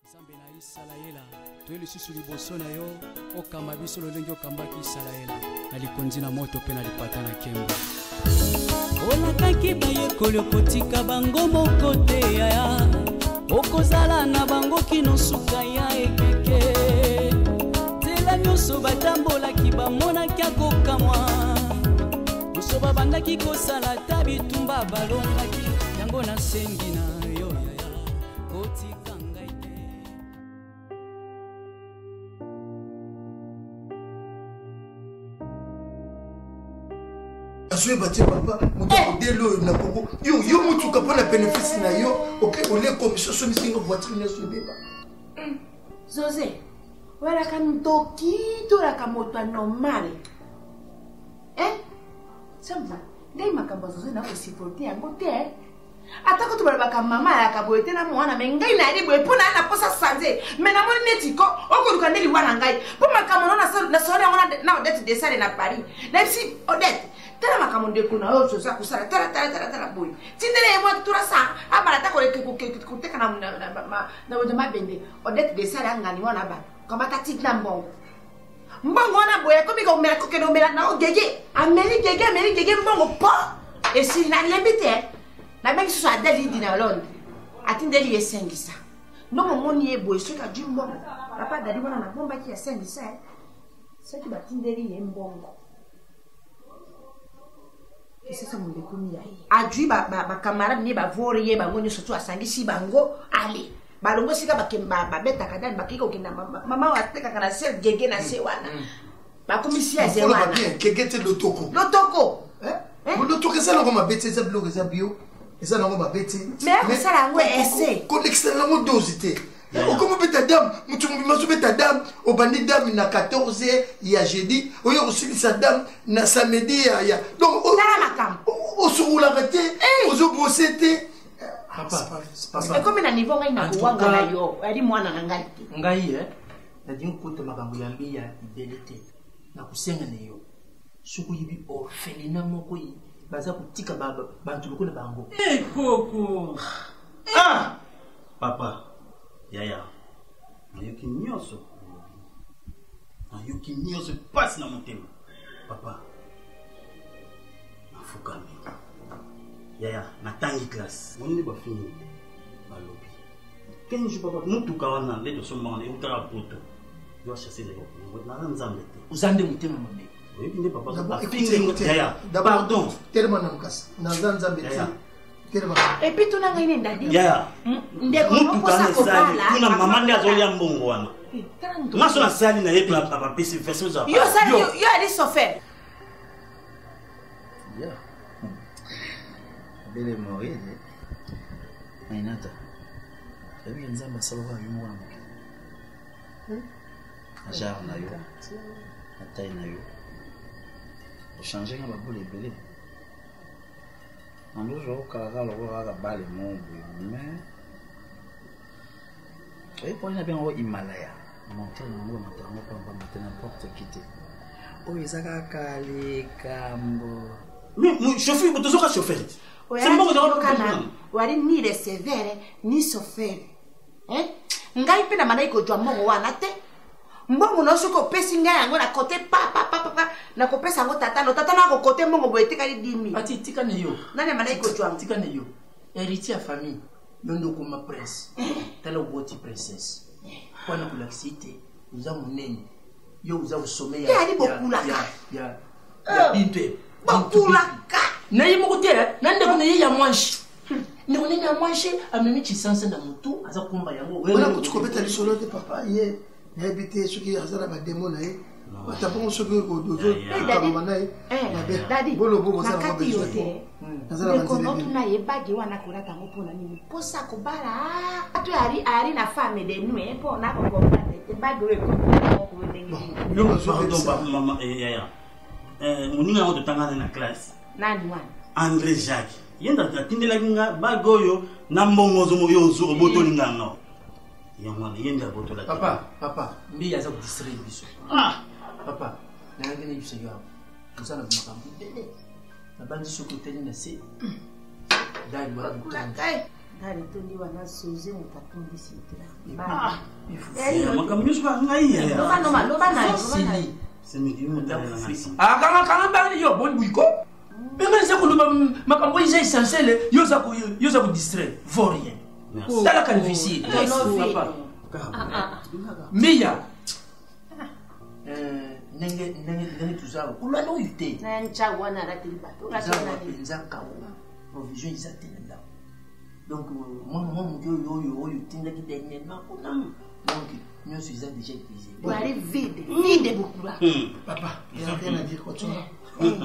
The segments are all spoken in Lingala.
Nzambe na Isalaela, toye lisusu liboso na yo, okamba biso lolenge okambaki Isalaela na likonzi na moto mpe na lipata na nkembo. Olakaki bayekoli okotika bango moko te yaya, okozala na bango kino suka ya ekeke. Nzela nyonso batambolaki bamonaki akokamwa, nyonso babandaki kosala ata bitumba balongaki yango. Nasengi na yo yaya, kotika ngai te. Azoyeba te papa moto modele oyo na kongo yo yo motuka mpo na bénéfice na yo oke olie komisio osomisinga voiture nyonso ebeba. Zoze walaka ndoki, tolaka moto ya normal, eh? Sambu ngai makambo ya Zoze nakosupporte yango te, eh? Ata kutu balobaka mama ayaka boye te na mwana, me ngai nayali boye mpo naya na posa sanze, me namoni neti ko okoluka nde liwa na ngai mpo makambo no nasoli yango na Odete Desale na Paris. Nayebisi Odete: tala makambo ndeko na oyo Zoza kosala, tala tala tala tala boye, tindela ye mwa turasa abala ata koteka na wenze mabende. Odete Desale angani wana ba kamata tina mbongo, mbongo wana boye akomi komela, kokende komela na gege, ameli gege, ameli gege, mbongo po esili. Nalembi te, nabengi susu Adele Idi na Londres, atindeli ye esengisa ndongo. Omoni ye boye, soki ajwi mbongo, papa Dadi wana nabombaki ya sengisa, soki batindeli ye mbongo esasa mondo ekomi ya ye. Ajwi bacamarade ne bavore ye bango nyonso tu, asangisi bango, ale balongo esika babetaka dani, bakei kokenda mama oyo atekaka na se gege na se wana, bakomisi ya ze wana. Gege te, lotoko. Lotoko. Lotoko eza nango mabe te, eza biloko, eza bio, eza nango mabe te. Mais akosala yango ese kolekisa nango dose te. Okomi obeta dame, motu mobima azobeta dame. Obandi dame na 14 ya jeudi, oyo kosilisa dame na samedi ya donc tala makambo. Osukulaka te, ozobose te. Ekomi na niveau ngai nakowanga na yo, ali mwana na ngai te. Ngai nalingi kokota makambo ya mbi ya ebele te. Nakosenga na yo, soki oyebi orphelinat moko baza kotika bantu lokola bango. Koko ah! Papa, yaya, nayoki nyonso, nayoki nyonso, mpasi na motema. Papa, nafukami. Yaya, natangi classe moni nde bafingi, balobi 15 jours. Papa, motuka wana nde tosombaka wana eutaka poto, yo achasse ezali naza Nzambe te. Oza nde motema mabe. Oyebi nde papa afingi. Yaya, pardon. Telema na mokasi, naza Nzambe te, telema. Et puis tuna ngai nde ndadi. Yaya, ndeko motuka wana nokosa esali kobala kuna, mama nde azolia mbongo wana. Nga so nasali na ye mpe bapesi version. Yo sali, yo ali chauffeur. Yeah. Bele Maurice. Mainata. Oyebi Nzambe asalaka yo moko na mokili. Na genre na yo, na taille na yo. Ochange nga babule ebele. Na ndozo okala lokola kaka bale moko boye. Mais oyebi mpona na benga yango Himalaya. Montagne yango bamata yango pamba te, n'importe qui te. Oyo eza kaka likambo. Chauffeur, tozoka chauffeur te. Wali ni receveur ni chauffeur, ngai mpe na bandaki kozwa mbongo wana te. Mbongo na soki opesi ngai yango na kote papapapapa, nakopesa yango tata no, tata no akokote mbongo boye etikali 10 000. Ati tika na yo. Nani abandaki kozwa? Tika na yo, héritier ya famille, yo nde okoma prince. Tala, oboti princesse wana, kolakisa ete oza monene, yo oza osome. Te, ali bokulaka. Ya bintu. Bokulaka. Na ye moko te, na ndeko na ye ya mwanshi, ndeko nini ya mwanshi amemi chisanse na motu, aza kumba yango. Wana kuti kobeta lisolo te papa, ye nayebi te soki aza na bademo na ye, ata bongo soki ozokaloba na ye mabe, bolobo boza nango Nakati yo besoin. te. Naza na Ndeko banzela notuna ye bagi wana kolata yango mpona nini? Mposa kobala to ari ari na femme de nuit? Mpo nakocomprendre te bagi oyo ekomi ndenge nini. Biloko Pardon. azobebisa. Mama, yaya, moninga yango totangana na classe. Nani wana? André Jacques, ye nde atindelaki nga bage oyo na mbongo ozomo yo obotoli nga ngo, yango wana ye nde abotolaki. Papa, papa mbi aza kodistraire biso. Ah! Papa, nayaki nayebisa yo awa, oza na makambo ebele. Nabandi soki otali na se dali wana motonda. Ndale etondi wana soze moto atondisi te. Makambo nyonso kaka ngai yaya. Loba noma loba na yo. Sili. Semeki yo motalela ngai. Akanga kanga bani yo boni buiko. Mais ngai eza koloba makambo eza essentiel yo oza ko yo oza ko distraire vaut rien. Merci. Tala calvitie. Papa. Mia. Ndenge ndenge ndenge toza kolanda oyo te. Na ncha wana alateli bato. Eza mpenza kawo. Provision eza te na ndako. Donc mwa mwa moke oyo oyo oyo otindaki dernièrement kuna. Donc nyonso eza déjà épuisé. Bali vide, vide bokula. Papa, il n'y a rien à dire, continue.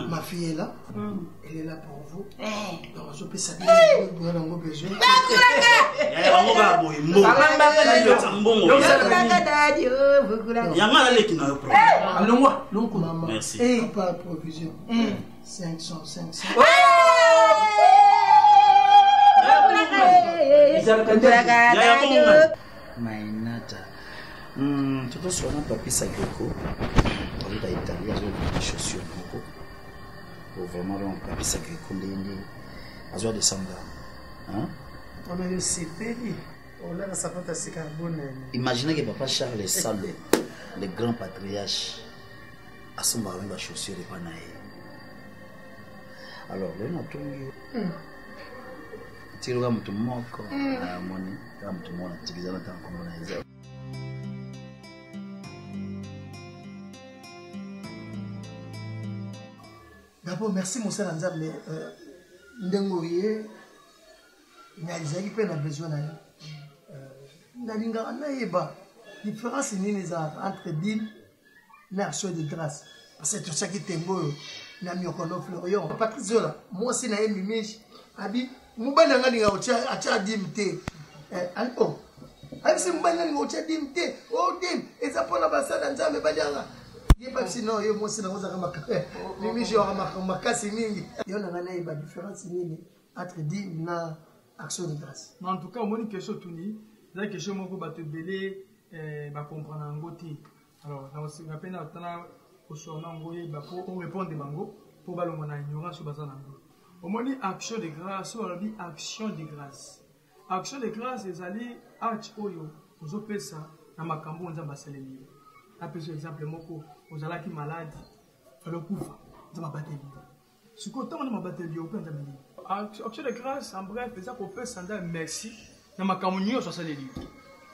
Ma fille est là, elle est là pour vous. Donc, je peux s'habiller, vous avez besoin. Yaya bango kaka boye mbongo. Mbongo. Yanga naleki na yo problème. Alongwa, lonko. Maman, Merci. papa, provision. 500, 500. Yaya bongo. Mainata. Totoswana papi Sagreko azuta Italie azolanda chaussure moko po vraiment donc papi Sagreko ndenge azwa décembre hein? wana yo sepeli olaka sapato ya sika ya bonene Imaginez que papa Charles Salo, le grand patriarche, asombaka me bachaussure epa na ye. Alors lelo natongi tiloka moto moko amoni kaka moto moko natikizana ntango nkombo na eza. D'abord, merci mosala Nzambe ndenge oye nazalaki mpe na besoin na yo. Nalingaka nayeba différence nini ezalaka entre dîme na action de grâce, parce que totiaki tembo oyo na miokono Florian Patrice Zola mwasi na ye Mimiche abi mobali nanga alingaka kotia atia dîme te. Oh ayebisi mobali nalinga kotia dîme te, o dîme eza mpona basala Nzambe baliaka ye babisi non ye mwasi nango ozalaka Mimiche waka makambo makasi mingi. Yo nanga nayeba différence nini entre dîme na action de grâce. Mais en tout cas omoni question otuni eza question moko bato ebele bacomprendre yango te. Alors nakosenga mpe na tala koswana yango oyeba mpo orépondre bango mpo balongwa na ignorance oyo baza na yango. Omoni action de grâce oyo balobi action de grâce, action de grâce ezali acte oyo ozopesa na makambo oyo Nzambe asaleli yo. Napesa exemple moko, ozalaki malade fallait okufa, Nzambe abateli yo. Sikoyo ntango Nzambe abateli yo mpe Nzambe nini? Action de grâce en bref eza kopesa Nzambe merci na makambo nyonso asaleli yo.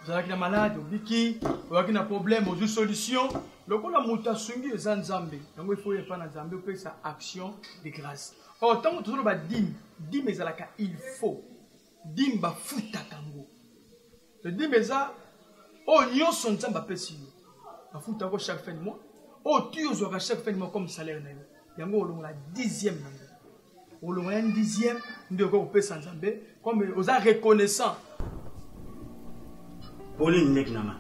Ozalaki na malade obiki, ozalaki na problème ozwi solution. Lokola moto asungi eza Nzambe, yango ifo oyepa na Nzambe opesa action de grâce. Or ntango tozoloba dîme, dîme ezalaka il faut dîme bafutaka yango. Le dîme eza oyo nyonso Nzambe apesi yo, bafutaka chaque fin de mois, oyo ti ozwaka chaque fin de mois comme salaire na yo, yango olongola dixième na yango, olongola un dixième nde okoki kopesa Nzambe comme oza reconnaissant. Pauline leki na ngai,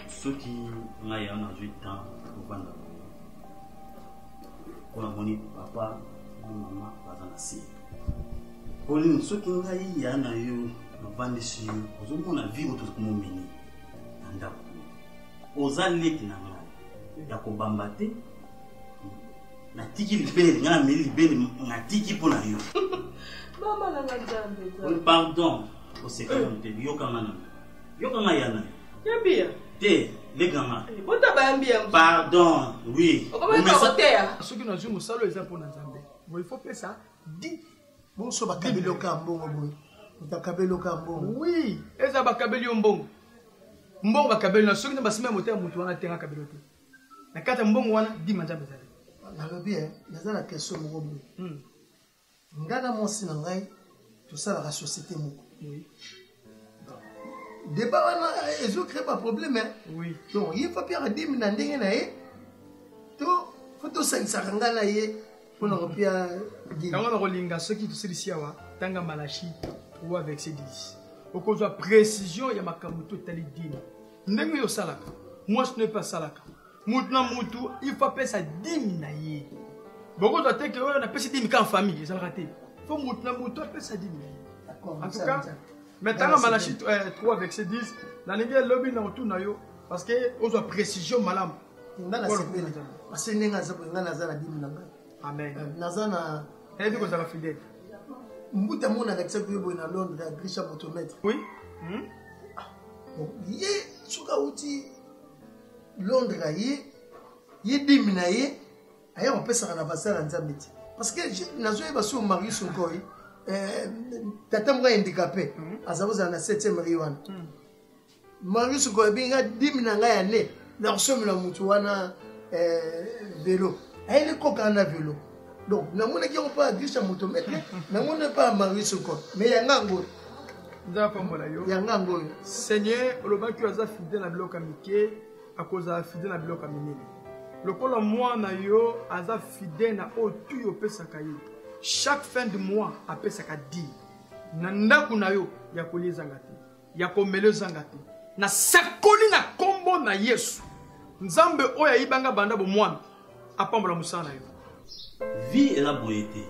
soki ngai ya nazwi temps kovanda mpo namoni papa na mama baza na se. Pauline, soki ngai ya na yo navandisi yo, ozomona vie oyo tokomomeni na ndako, oza leki na ngai ya kobamba te. Natiki libele, ngai nameli libele, natiki mpo na yo. Mama na nga Nzambe. Pardon, oseka nanu te, yokanga nanu, yokanga ya na yo. Yambiya. Te, leki na ngai. Bota bayambiya. Pardon, oui. Okomeka koteya. Soki nazwi mosala oyo eza mpo na Nzambe, bon, il faut pesa 10. Bonso bakabeli yo kaka mbongo boye, moto akabeli yo kaka mbongo. Oui, eza bakabeli yo mbongo. Mbongo bakabeli na soki na basima ya motema moto wana tenga kabeli yo te. Na kati ya mbongo wana dima Nzambe ezali. Nalobi naza na question moko boye. Nga na mwasi na ngai tosalaka société moko. Débat wana ezo créer ba problème. Oui. Donc ye fa Pierre dime na ndenge na ye to faut tosangisaka nga na ye mpona kopia dime. Yango na kolinga soki tosilisi awa tanga Malachi 3 verset 10. Okozwa précision ya makambo to etali dime. Ndenge oyo osalaka, mwasi no epe asalaka. Mutu na mutu il faut apesa dime na ye. Bokozwa te ke oyo napesi dime kaka famille ezalaka te. Faut mutu na mutu apesa dime na ye. En tout cas, mais tanga Malachi 3 verset 10, nalingi elobi na otuna yo parce que ozwa précision malamu. Nga na sepeli parce que ndenge aza boye, nga naza na dime na ngai. Amen. Naza na nayebi kozala fidèle. Mbuta mona alakisaki yo boye na Londres ya Grisha motomètre. Oui. Bon, ye soki awuti Londres aye ye dimi na ye aya kopesaka na basala nzambe te parce que nazoyeba so Marius Nkoi eh, tata moko handicapé aza kozala na 7e rue wana Marius Nkoi abengi nga dimi na ngai ya ne nakosomela motu wana eh, velo ayeli kokana na velo donc namonaki yango mpa Grisha motomètre namoni mpa Marius Nkoi mais yanga yango Nzambe apambola yo. Yanga yango oyo. Seigneur, olobaki oyo aza fidèle na biloko ya mike, akozala fidèle na biloko ya minene. Lokola mwana yo aza fidèle na oyo tu yo opesaka ye. Chaque fin de mois apesaka dime. Na ndako na yo ya kolia ezanga te, ya komela ezanga te. Nasakoli na kombo na Yesu. Nzambe oyo ayibanga banda bomwana apambola mosala na yo. Vie eza boye te.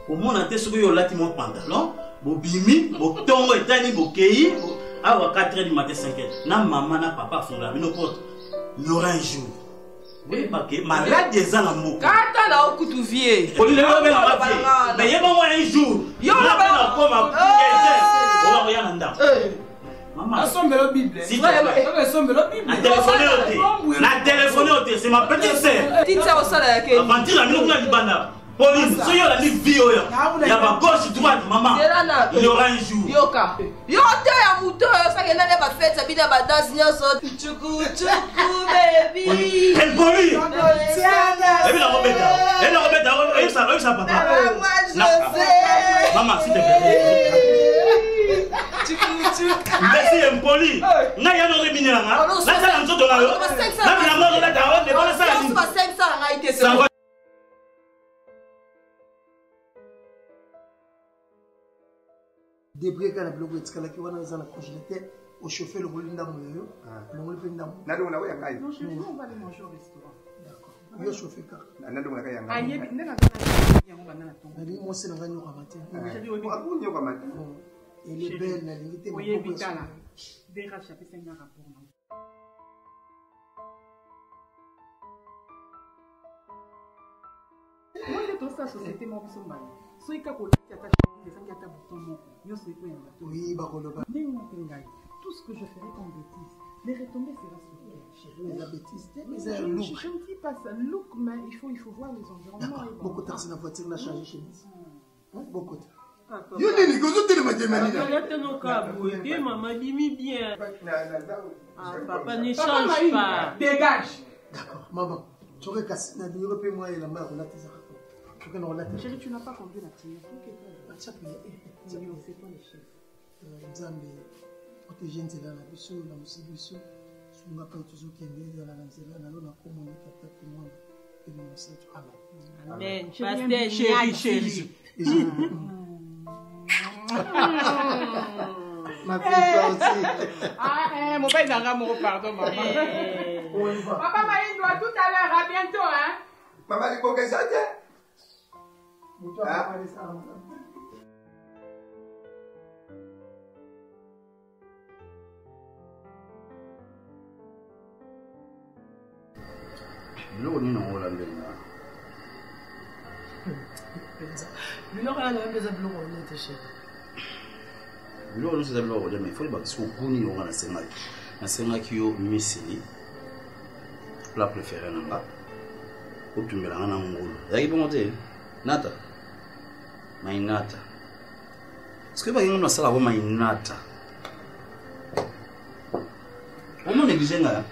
Komona te soki yo olati mwa pantalon, bobimi, botongo etani bokei awa 4 heures du matin 5 heures na mama na papa afungola bino porte. Il y aura un jour. Oyeba ke malade eza na mboka. Kata na okutu vie. Olingi obenga nga vie. Mais yeba ngo un jour. Yo Nga pe nakoma quelqu'un. Oba koya na ndako. Maman. Asombelo Bible. S'il te plaît. Asombelo Bible. Na téléphone yo te. Na téléphone yo te, c'est ma petite sœur. Petite sœur osala ya keni. Aventure na bino kuna libanda. Pauline, soki olandi vie oyo ya ba gauche droite maman. Il y aura un jour. Yoka. Yo te ya moto oyo osaki nani ba fête ya bino ya ba danse nyonso. Tchuku tchuku baby. Impoli. Ebi na kobeta. Ebi na kobeta. Oyebisa oyebisa papa. Maman, s'il te plaît. Merci impoli. Ngai ya nore minela nga. Nasala nzoto na yo. Na bilamba ozolata o ndeko nasala nini? Sango debris kaka na biloko etikalaki wana eza na congélateur ochauffe elongoli ndambo ya yo olongoli mpe ndambo nalongola oyo ya ngai yo chauffe kaka nalongolaka ya ngai nalingi mwasi na ngai nyokama te nyokama te elle est belle nalingi te oyebi tala DRH apesaki nga rapport na moi nde tosala société moko biso mbala soki kaka olati ata chemise ezangi ata bouton moko nyonso ekoya na bato oui bakoloba ndenge mpe ngai tout ce que je ferai comme bêtise les retombées sera sur toi chérie eza bêtise te eza je, look je, je ne dis pas ça look mais il faut voir les environnements bokotaka na voiture na changer chemise bokota yo nini kozotelema temanina mama bimi bien ah, papa ne change pas dégage d'accord maman soki kasi nalingi mpe mwa elamba ya kolata ezaka soki na kolata chéri tu n'as pas conduit la prière nzambe protege nzela na biso lamusi biso sunga mpe tozokende ezala na nzela na yo na komona tata mpe mwana mpe mosantu amen amen pasteur chéri chéri Ma fille, toi aussi. Ah, eh, mobali na nga moko pardon maman. Papa Maïndo, à tout à l'heure, à bientôt hein. Mama liboka eza te. Biloko nini yango olambeli nga? Mpenza. Biloko wana nalambi eza biloko olia te chéri. Biloko nyonso eza biloko kolia mais faut oyeba soki okuni yango nga nasengaki. Nasengaki yo misili plat préféré na nga. Otumbela nga na ngulu. Ezalaki bongo te? Nata. Mainata. Soki oyebaki nga nasala yango mainata. Omo néglige nga?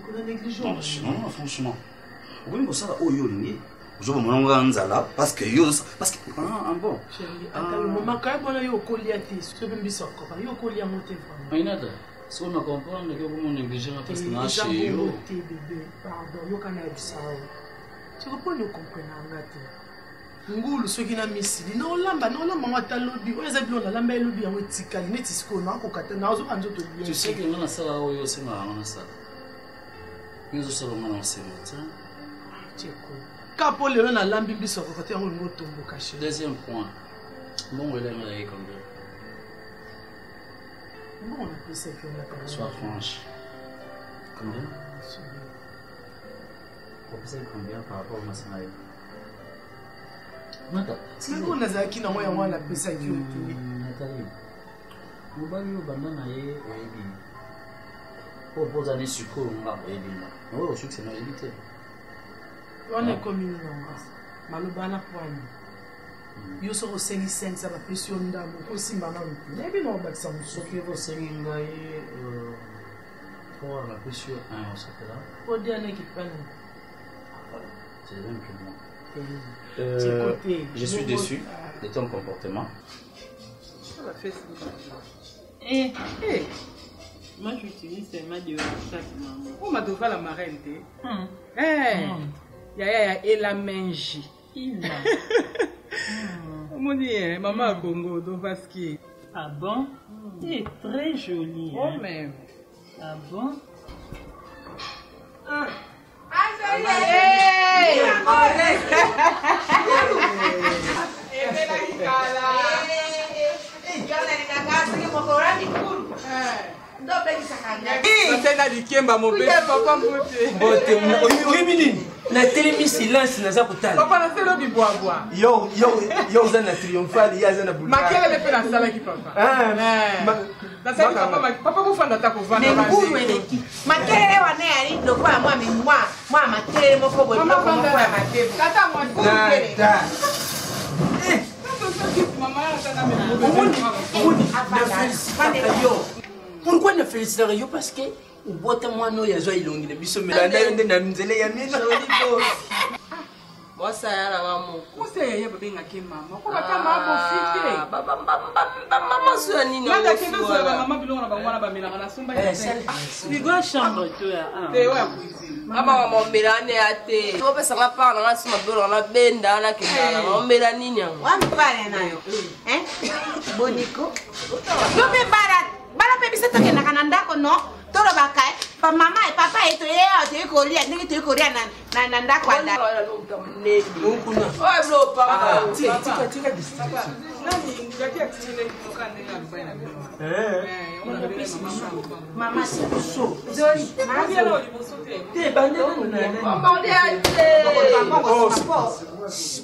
Non, non, franchement. Okomi kosala oyo olingi. Ozoba mwana nga nzala parce que yo parce que ah, ah bon. Chérie, ata le moment quand bona yo okolia te, soki mbisa okoka, yo okolia yango te vraiment. Mainata, soki na comprendre que okomi néglige nga parce que na chez yo. Te bébé, pardon, yoka na yebisa yo. Soki mpo ni comprendre nga te. Ngulu soki na misili naolamba naolamba yango ata lobi oyo eza biloko nalamba ye lobi yango etikali neti sikoyo nakoka te nazoka nzoto bien Tu sais que nga nasala oyo osengaka nga nasala. Yo ozosala nga na osenga te. Tcheko ka mpo lelo nalambi mbiso akoka te yango olingi otomboka chéri. Deuxième point. Mbongo elanga na ye combien? Mbongo napesaki yo nata. Sois franche. Combien? Opesaki combien par rapport au masanga yo? Sikoyo nazalaki nango yango wana napesaki yo te. Nathalie, mobali oyo banda na ye oyebi oyo mpo oza ne sikoyo nga oyebi nga oyo osukisa na oyebi te. Wana ekomi nini yango? Maloba wana pwani. Yo soki osengi 500 bapesi yo ndambo okosimba nanu te. Nayebi na obakisa mosusu. Soki osengi ngai 3 napesi yo 1 osepela. Odia neki pani. C'est le même que moi. Je suis déçu de ton comportement. Eh, eh. Moi, j'utilise seulement de WhatsApp, maman. Oh, ma dova la marraine, te. Eh. Ya ya ya elamenji. Ila. Omoni eh, mama ya Congo, Dovaski. Ah bon? C'est très joli. Oh, hein. mais. Ah bon? Ah. Nasala likemba mobeli papa mbote. Mbote, oyebi nini? Natelemi silence naza kotala. Papa nasala yo bibwabwa. Yo yo yo oza na triomphal, ye aza na boulevard. Makelele mpe nasalaki papa. Nasali papa papa bofanda ata kovanda. Mengulu eleki. Makelele wana eyali lokola mwa mwa mwa makelele moko boye biloko moko ya mabe. Tata mwasi. Tata. Omoni omoni na félicitaka yo. Pourquoi na félicitaka yo parce que obota mwana oyo azwa elongi na biso melanda yo nde na nzela ya mino. Mwasi aya na nga moko. Mwasi ya yaya babengaki mama. Ko bata ma bofi te. Mama so ya nini? Nada kende ozwa ba mama biloko na bango wana bamelaka na somba ya. Frigo chambre to ya. Te oyo ya cuisine. Mama mama omela ane ya te. Opesa nga part na nga sima biloko na benda na kenda na omela nini yango? Wa mibale na yo. Hein? Boniko. Yo mpe bala bala mpe biso tokendaka na ndako no tolobaka pa mama e papa e toye awa toyei kolia ndenge toyei kolia na ndako ya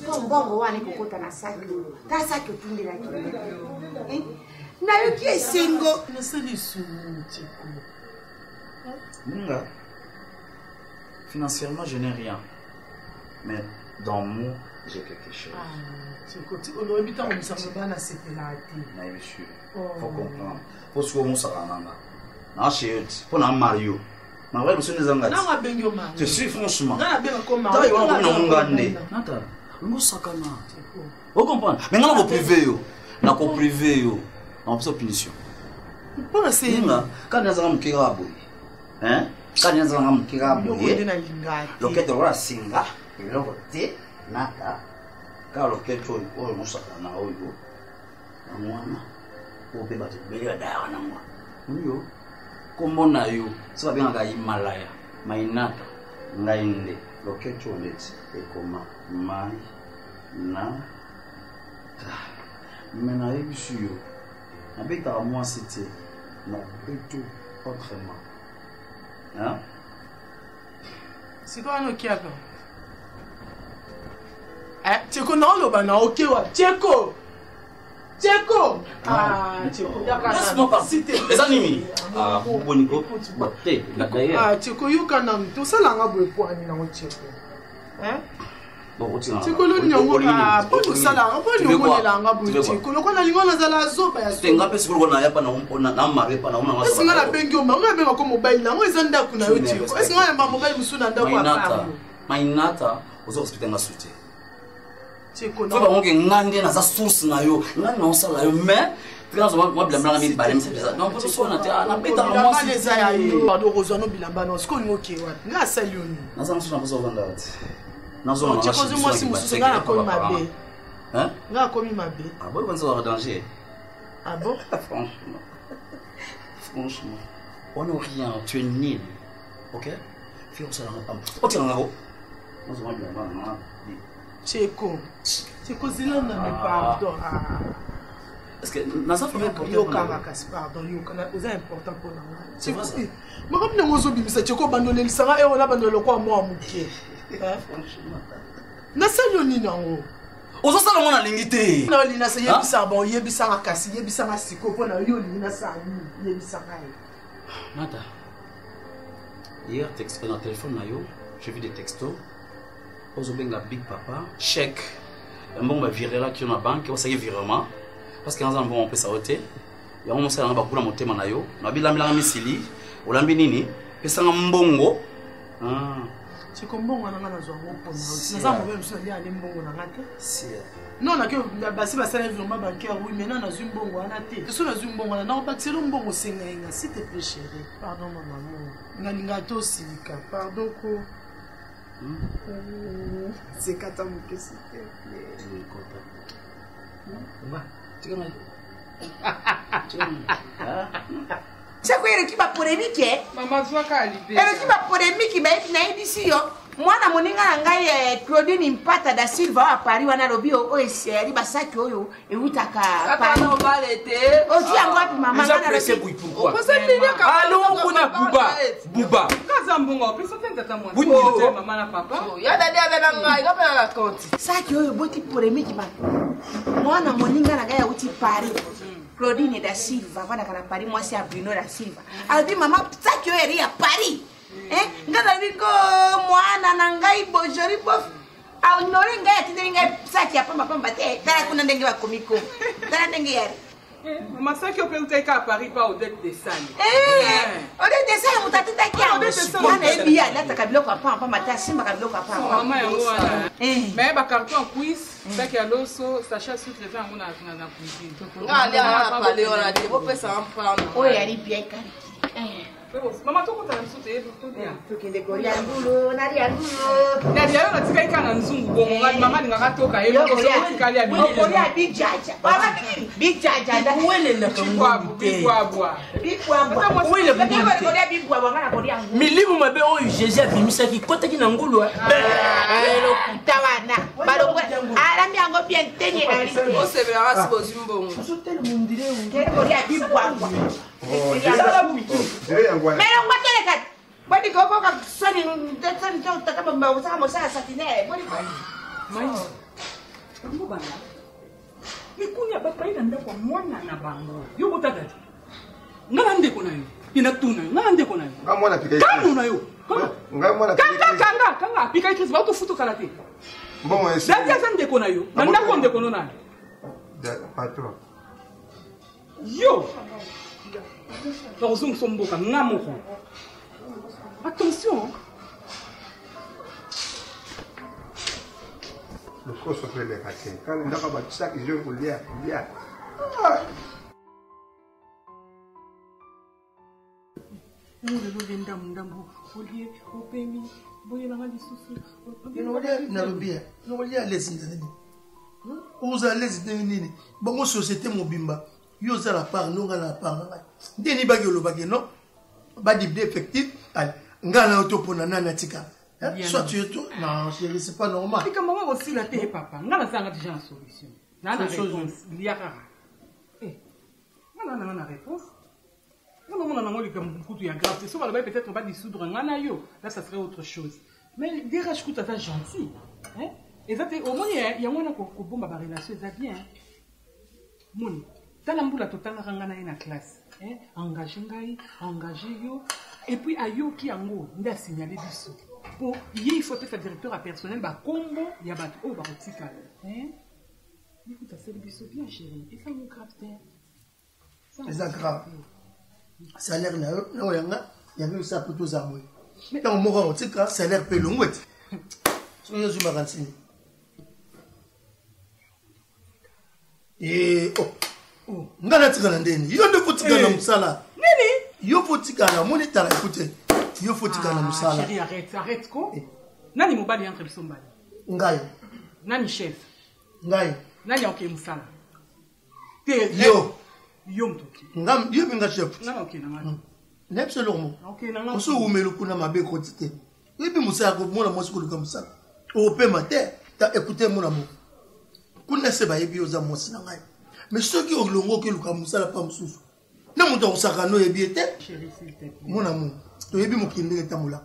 mpo mbongo wana ekokota na saki oyo ta saki otindelaki nayoki esengo nasali lisumu tiko Munga, financièrement, je n'ai rien. Mais dans moi, j'ai quelque chose. tiko tiko oloyebi ntango misango bana sepelaka te Nayebi sûr. Oh. Faut comprendre. Faut sikoyo mosaka nanga. Na chez mpo na Mario. Mario biso nde ezanga nanga abengi yo mari Te suis franchement. nga nabengako mari Tala yo wana komi na munga nde. Nata, ngosakana. O comprendre? Mais nga na ko privé yo. Na ko privé yo. Na kopesa punition. mpona se Ninga, kani nazanga moke kaka boye. Hein? Kani nazanga moke kaka biloko boye. nde nalingaka te Loketo lokola singa, eloko te, nata. Kaka loketo oyo oyo mosaka na oyo. Yango wana oyo mpe bato ebele badayaka nango. Oyo kombo na yo so babengaka Himalaya, Mainata, ngai nde loketo oyo neti ekoma mai na ta. Me nayebisi yo nabetaka mwasi te na beto autrement. Hein? sikoyo wana okiaka tiko naoloba na okewa tiko tiko Laisse-moi partir. Eza nini? Ah, boniko. Te, d'ailleurs. tiko yoka nanu tosalanga boye pwani nango tiko Bon, otina. tiko loni yango mpo tosalanga mpo niomonelanga boye tiko lokola nalingo nazala zoba ya Te nga mpe sikoyo na ya pa na na mare pa na ona esi nga nabengi yo mango nabengako mobali nango eza ndako na yo tiko esi nga yamba mobali mosusu na ndako ya Mainata. paro Mainata, ozo respecter nga soutien. tiko Faut bango ke nga nde naza source na yo, nga naosala yo mais tika nazo mwa bilamba nanga mibale misato eza. Non, mpo sona te, ah, nabetaka bilamba mwasi. na eza ya yo pardon okozwa no bilamba na sikoyo olingi okee wapi nga asali yo nini Naza mosusu na posa ovanda te. Nazonga na tiko ozwi mwasi mosusu nga nakomi mabe Hein? nga nakomi mabe Ah, bon, bon, danger. ah bon Franchement. Franchement. On n'a rien, tu es nul. Ok Fais ça dans la Ok, on a tiko tiko zela nano pardon Est-ce que naza vraiment important yokanga kasi pardon yoka oza important mpo na nga C'est vrai ça makambo nango ozobimisa tiko bandolelisanga ewo na bandole lokwa mwa moke nasali yo nini yango Ozosala ngo nalingi te. Na olingi nasa yebisaka bon yebisaka kasi yebisaka sikoyo mpo na yo olingi nasala nini yebisaka ye. Nata, hier texto na téléphone na yo, j'ai vu des textos. Ozobenga Big Papa, chèque. Ya mbongo bavirelaki yo na banque, osaki virement. Parce que naza na mbongo opesa yo te. Yango mosala nga bakula motema na yo. Nabilambelanga misili, olambi nini? Pesanga mbongo. Ah. Siko mbongo wana nga nazwa yango mpona naza mobali mosusu alia ale mbongo na nga te. Non, nake basi basala virement bancaire, oui, mais non nazwi mbongo wana te. So nazwi mbongo wana nakobakisela mbongo osenga ye nga, s'il te plaît chérie. Pardon mon amour. Nalingaka te osilika. Pardon ko. Sekata moke s'il te plaît. Seko eleki bapolemike, eleki bapolemike. Nayebisi yo, mwana moninga na ngai Claudine Mpata da Silva oyo ya Paris wana alobi oyo eseyali basaki oyo ewutaka. Ozwi yango wapi mama? Kuna buba buba. Saki oyo eboti polemike. Mwana moninga na ngai awuti Paris, Claudine da Silva, avandaka na Paris, mwasi ya Bruno da Silva, alobi mama, saki oyo eri ya Paris. Ngai nalobi ngo mwana na ngai bojori bof ahonore ngai, atindeli ngai saki ya pambapamba te. Tala kuna ndenge bakomi ko, tala ndenge yari. Masaki oyo mpe utaki kaka Paris pa Odette Desane. Odette Desane moto atindaki yango. Wana yebi ye alataka biloko ya pambapamba te, asimbaka biloko ya pamba. Yango wana mais bacarton ya cuisse, saki ya loso, sachet ya sucre eza yango na cuisine. Oyo yali bien kaliki. Mama, tokotana biso toyebi tolia. Tokende kolia ngulu, nalia ngulu. Nalia yo natikali kaka na nzungu bongo ngai mama alingaka toka ye moko otikali ya okolia bijaja bijaja. Welelaka ngulu te. Bibwabwa. Bibwabwa bibwabwa, ngai nakolia ngulu. Milimu mabe oyo Jésus abimisaki kotaki na ngulu. Lokuta wana balongwe alambi yango bien tenye. Osebelaka sikoyo ozwi mbongo. Kolia bibwabwa melongwa teleka bodiko okoka soni soni tata osaka mosala satine bodiko. Bango bana likunya bapai na ndako ya mwana na bango. Yo botata te, nga na ndeko na yo mpe natuna yo, nga na ndeko na yo kano na yo. Kanga kanga kanga apikaki crise baotofutukala te. Dadi aza ndeko na yo na ndako, ndeko no nani? Patron. Yo nakozongisa mboka nga moko. Attention. Lokoso mpe eleka te kala ndako bato chaque jour kolia kolia. Lelo olie ndambu ndambu, olie opemi boyelanga lisusu. Nalobi nakolia lesi nini? Okozala lesi ndenge nini? Bongo société mobimba, yo oza na part no, ngai na part na ngai. Nde nini baki olobaki non badibde effectif ale ngai na yo topona nani atika soit tu es toi. Non chéri, c'est pas normal. Likambo yango kosila te papa, ngai nazanga déjà na solution naa na réponse. Lia kaka nga na nanga na réponse. Nga namona nango likambo kutu ya grave te. So balobaki peut-être badissoudre nga na yo, là ça serait autre chose, mais DRH kutu aza gentil eza te. Omoni yango wana kobomba barelation eza bien. Moni tala mbula totangaka nga na ye na classe, engage ngai, engage yo, et puis ayoki yango nde asignale biso po ye il faut apesa directeur ya personnel bakombo ya bato oyo bakotikala. Écoute, asali biso bien chéri, eza ngo grave te. Eza grave. Salaire na yo na oyo yanga yango esala po tozala boye. Ntango moko akotika salaire mpe elongo ete soki ozwi makanisi oh, nga natikala ndeni? Yo nde fotikala na mosala. Nini? Yo fotikala. Omoni, tala, ekute, yo fotikala na mosala. Chéri, arrête, arrête ko. Nani mobali entre biso mbali? Ngai. Nani chef? Ngai. Nani aokei mosala te? Yo. Yo moto. Nga yo mpe nga chef. Nga na okei na nga. Nayebi so eloko moko, oso owumeli kuna mabe ekoti te. Oyebi mosala, komona mwasi koluka mosala okopema te. Ta ekute, mona moko kuna se bayebi yo oza mwasi na ngai, mais soki olongo okeluka mosala pa mosusu na moto akosaka no oyebi ye te. Mona mo toyebi mokili ndenge etambola.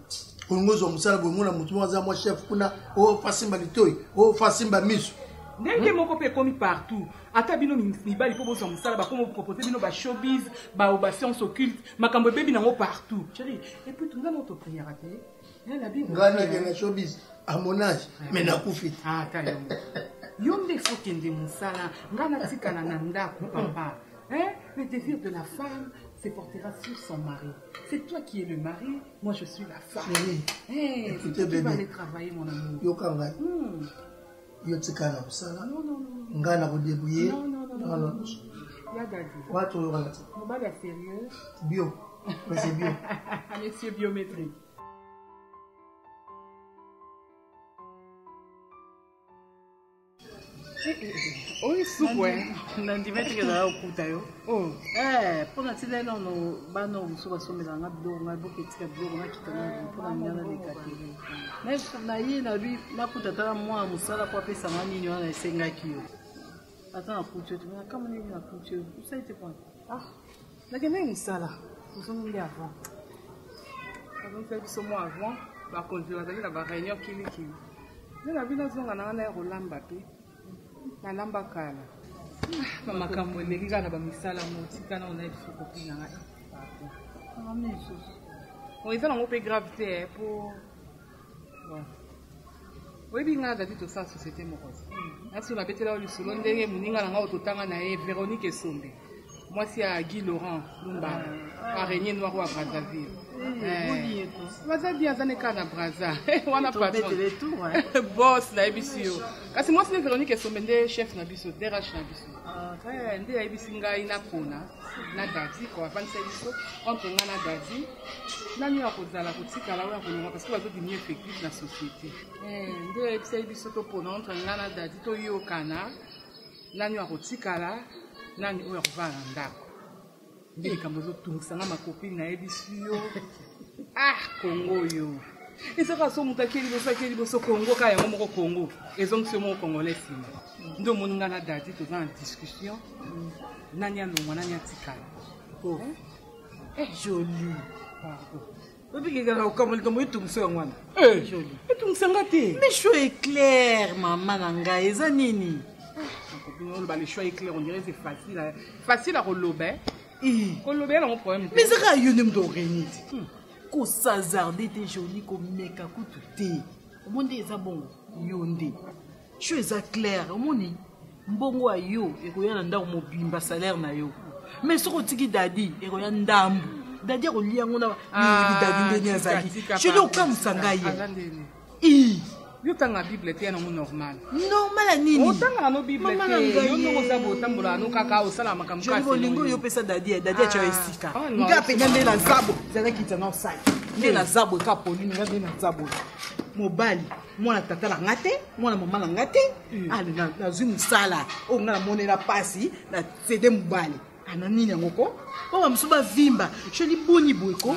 Olingo ozwa mosala boye, mona moto moko aza mwa chef kuna, ofasimba litoi, ofasimba miso. Ndenge moko mpe ekomi partout. Ata bino mibali mpo bozwa mosala bakoma propose bino ba showbiz, ba ba science occulte, makambo ebebi nango partout. Chérie, et puis tunga moto prière te. La Bible. Ngai nakende showbiz à mon âge, mais nakufi. Ah, ta yo. Yo nde faut kende mosala, ngai natikala na ndako papa. Hein? Le désir de la femme se portera sur son mari. C'est toi qui es le mari, moi je suis la femme. Chérie, hey, écoutez tu vas bébé. aller travailler mon amour. Yoka ngai. Yo tika na mosala. Ngai nakodebrouille. Non, non, non, non, non. Ya Daddy. Wana toyokana te. Mobali ya sérieux. Bio. Mais c'est bio. Monsieur biométrique. Oyo supu eh. Nandima ete ezala kokuta yo. Mpo na ntina nano bana oyo mosusu basombelaka nga biloko ngai boke etika biloko nakita na mpo na ngai naleka te. Na ye nabi nakuta ata mwana mosala mpo apesa nga nini wana esengaki yo. Ata nakuti yo te nakamwa nini nakuti yo osali te mpo Ah, nakendaki mosala ozongi nde avant bazongisaki biso mwa avant bakonzi bazalaki na baréunion kilikili nde na bino azonga na wana ya kolamba mpe nalamba kala bamakambo eleki kaka na bamisala ngo tika na ona biso kopi na ngai pardon eza nango mpe grave te po bon oyebi ngai azali tosala société moko nasi nabetela yo lisolo ndenge moninga na ngai oyo totanga na ye véronique esombe mwasi ya guy laurent lumbala araignée noire oyo ya brazzaville baza bien aza ne kaka na braza wana patron boss nayebisi yo kasi mwasi nde véronique esombe nde chef na biso drh na biso nde ayebisi ngai napona na dadi ko avandisa biso entre ngai na dadi nani oyo akozala kotikala oyo akolongwa parce que bazodimie effectif na société nde ayebisaki biso topona entre ngai na dadi toyokana nani oyo akotikala nani oyo akovanda na ndako nde likambo ezotungisa nga makopine nayebisi yo ah kongo oyo ezaka so moto ake liboso ake liboso kongo kaka yango moko kongo ezongisi yo moko congolais nsima nde omoni nga na dadi toza na discussion nani alongwa nani atikala oh. Eh, joli pardon obiki kaka okamwa likambo etungisa yango wana joli etungisa nga te mais choix est clair mama na ngai eza nini oloba le choix est clair on dirait c'est facile facile à koloba koloba ya nango problème mais ezaka yo nde moto oreni te kosazarde te joli komeka kutu te omoni nde eza bongo yo nde choix eza clair omoni mbongo ya yo ekoya na ndako mobimba salaire na yo mais soki otiki dadi ekoya ndambu dadi akolia yango na dadi ndenge azali joli okamwisa ngai ye yo otanga bible te ya nango normal normal ya nini otangaka no bible te yo ndongo oza botambolaka no kaka osalaka makambo kaka bolingo oyo opesa dadi ya dadi atya esika nga mpenza nde na zabo ezalaki kitana osali nde na zabo eka polini nga nde na zabo mobali mwana tata na nga te mwana mama na nga te ale nazwi mosala oyo nga namonela mpasi na cede mobali ana nini yango ko mpo bamosusu bavimba joli boni boye ko